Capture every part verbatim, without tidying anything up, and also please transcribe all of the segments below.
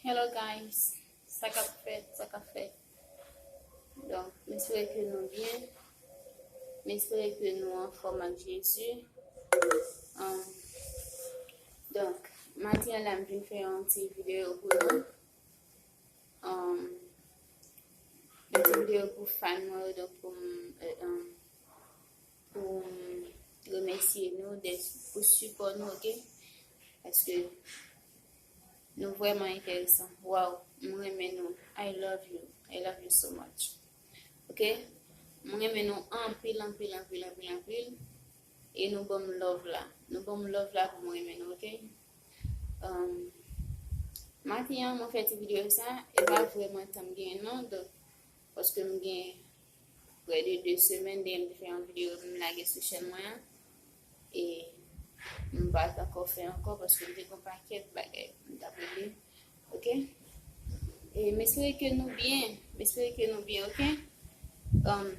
Hello guys, sa k ap fèt, sa k ap fèt? Donk, m espere ke nou byen. M espere ke nou anfòm ak Jezi. Um, donk, maten an la, m vin fè yon ti videyo pou nou. Um, yon ti videyo pou fan mwen yo, donk pou m, eh, um, pou m remèsye nou de, pou sipò nou, oke? Paske nou vrèman enteresan. Waw, m renmen nou. I love you. I love you so much. Oke? M renmen nou anpil, anpil, anpil, anpil, anpil. E nou ban m love la. Nou ban m love la pou m renmen nou, oke? Um, maten an, mwen fè ti videyo sa, e pa vrèman tan m genyen non, donk, paske m gen prè de de semèn depi m te fè yon videyo m lage sou chèn mwen an, e m pa t ankò fè ankò, paske m te gen yon pakèt bagay m t ap regle, oke? E m espere ke nou byen, m espere ke nou byen, oke? Um,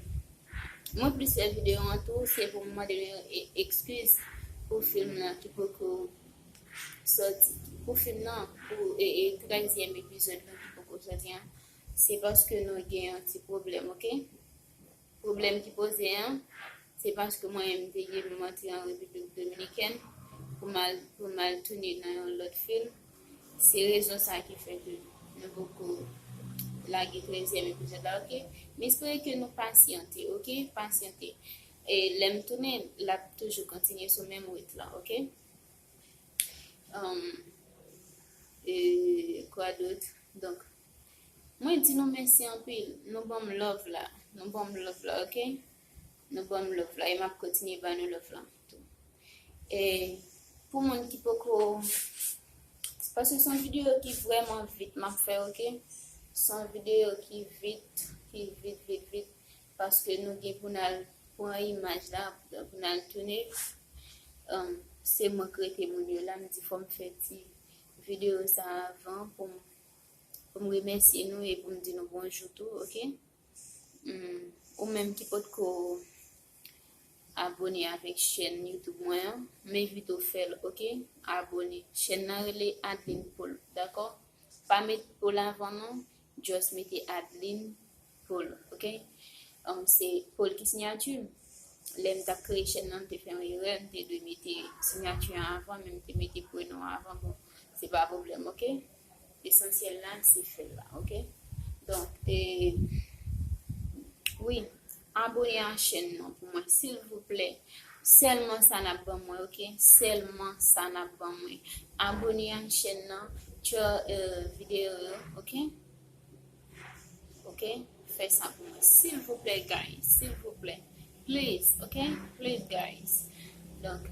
mwen plis fè videyo an tou, se pou m mande nou e-, ekskiz pou fim nan ki poko sòti, pou fim nan, pou, e, e, trèzyèm epizòd lan ki poko sòti an, se paske nou gen yon ti pwoblèm, oke? Pwoblèm ki poze an, se paske mwen menm te ye m antre an Repiblik Dominikèn pou m al, pou m al tounen nan yon lòt fim. Se rezon sa ki fè ke nou poko lage trèzyèm epizòd la, oke? M espere ke nou pasyante, oke? Pasyante. E lè m tounen, l ap toujou kontinye sou menm rit lan, oke? Um, e kwa dòt? Donk, mwen di nou mèsi anpil. Nou ban m love la. Nou ban m love la, oke? Nou ban m love la. E m ap kontinye ba nou love la tou. E pou moun ki poko, paske se yon videyo ki vrèman vit m ap fè, oke? Se yon videyo ki vit, ki vit, vit, vit. Paske nou gen pou n al pran imaj la, pou n al tounen. Um, se mwen k rete moun yo la, m di fò m fè ti videyo sa avan pou m, pou m remèsye nou e pou m di nou bonjou tou, oke? Um, ou menm ki potko abone avèk chèn YouTube mwen an, m envite w fè l, oke? Abone. Chèn nan rele Adeline Paul, dakò? Pa met Paul avan non, just mete Adeline Paul, oke? Um, se Paul ki siyati m. Lè m t ap kreye chèn nan, m te fè yon erè, m te dwe mete siyati an avan, men m te mete prenon an avan. Bon, se pa pwoblèm, oke? Esansyèl la, se fè l la, oke? Donk, e, wi, abone a chèn nan pou mwen, silvouplè. Sèlman sa n ap ban mwen, oke? Sèlman sa n ap ban mwen. Abone a chèn nan, tchè, e, videyo yo, oke? Oke? Fè sa pou mwen. Silvouplè, guys. Silvouplè. Please, oke? Please, guys. Donk,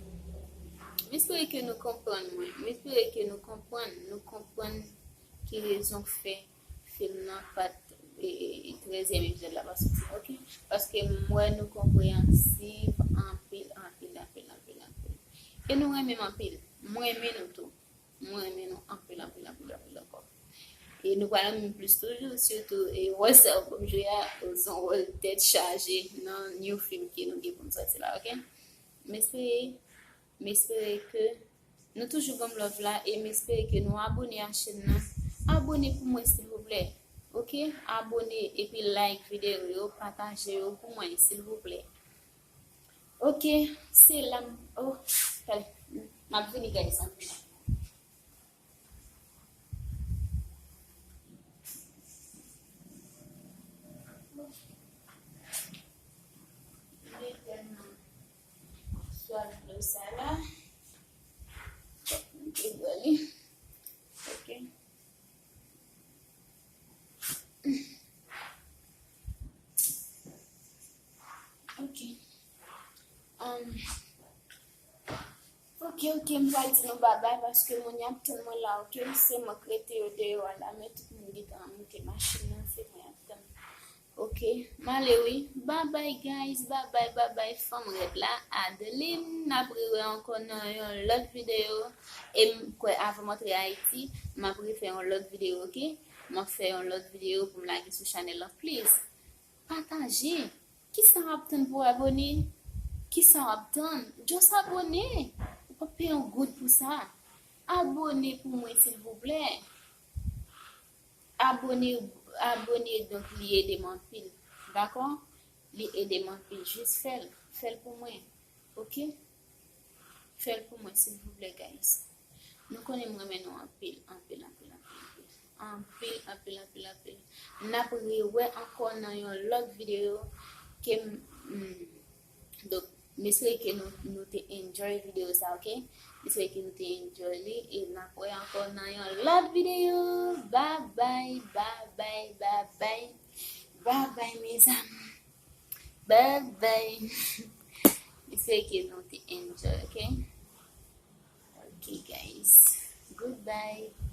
m espere ke nou konprann mwen. M espere ke nou konprann, nou konprann ki rezon k fè fim nan pa t, e, e, e, trèzyèm epizòd la pa soti, oke? Paske m wè nou konpreyansiv anpil, anpil, anpil, anpil, anpil. E nou renmen m anpil. Mwen renmen nou tou. Mwen renmen nou anpil, anpil, anpil, anpil ankò. E nou pral renmen m plis toujou, sitou, e, wòl sa yo pou m jwe a, se yon wòl tèt chaje nan new fim ke nou gen pou n sòti la, oke? M espere, m espere ke nou toujou ban m love la e m espere ke nou abone a chèn nan. Abone pou mwen, silvouplè. Oke? Abone epi like videyo yo, pataje yo pou mwen, silvouplè. Oke, se la m, oh, talè. M ap vini, guys, anpil. Li tèlman swaf dlo sa la. Fòk mwen te bwè li. Oke. Oke. Um, oke, oke, m pral di nou babay paske moun y ap tann mwen la, oke? Se mwen k rete yo deyò a la, men tout moun gentan moute machin nan, se mwen y ap tann. Oke, m ale wi. Babay, guys, babay, babay, fanm rèd la, Adeline. N ap rewè ankò nan yon lòt videyo. E m kwè avan m antre Ayiti, m ap refè yon lòt videyo, oke? M ap fè yon lòt videyo pou m lage sou chanèl lan, please. Pataje. Kisa w ap tann pou w abone? Kisa w ap tann? Just abone. Ou p ap peye yon goud pou sa. Abone pou mwen, silvouplè. abone, abone, donk li ede m anpil. Dakò? Li ede m anpil. Jis fè l. Fè l pou mwen. Oke? Fè l pou mwen, silvouplè, guys. Nou konnen m renmen nou anpil, anpil, anpil, anpil, anpil. Anpil, anpil, anpil, anpil. N ap rewè ankò nan yon lòt videyo ke m, mm, donk, m espere ke nou, nou te enjoy videyo sa, oke? M espere ke nou te enjoy li, e n ap wè ankò nan yon lòt videyo. Bye bye, bye bye, bye bye. Bye bye, mes amours. Bye bye. M espere ke nou te enjoy, oke? Ok, guys. Goodbye.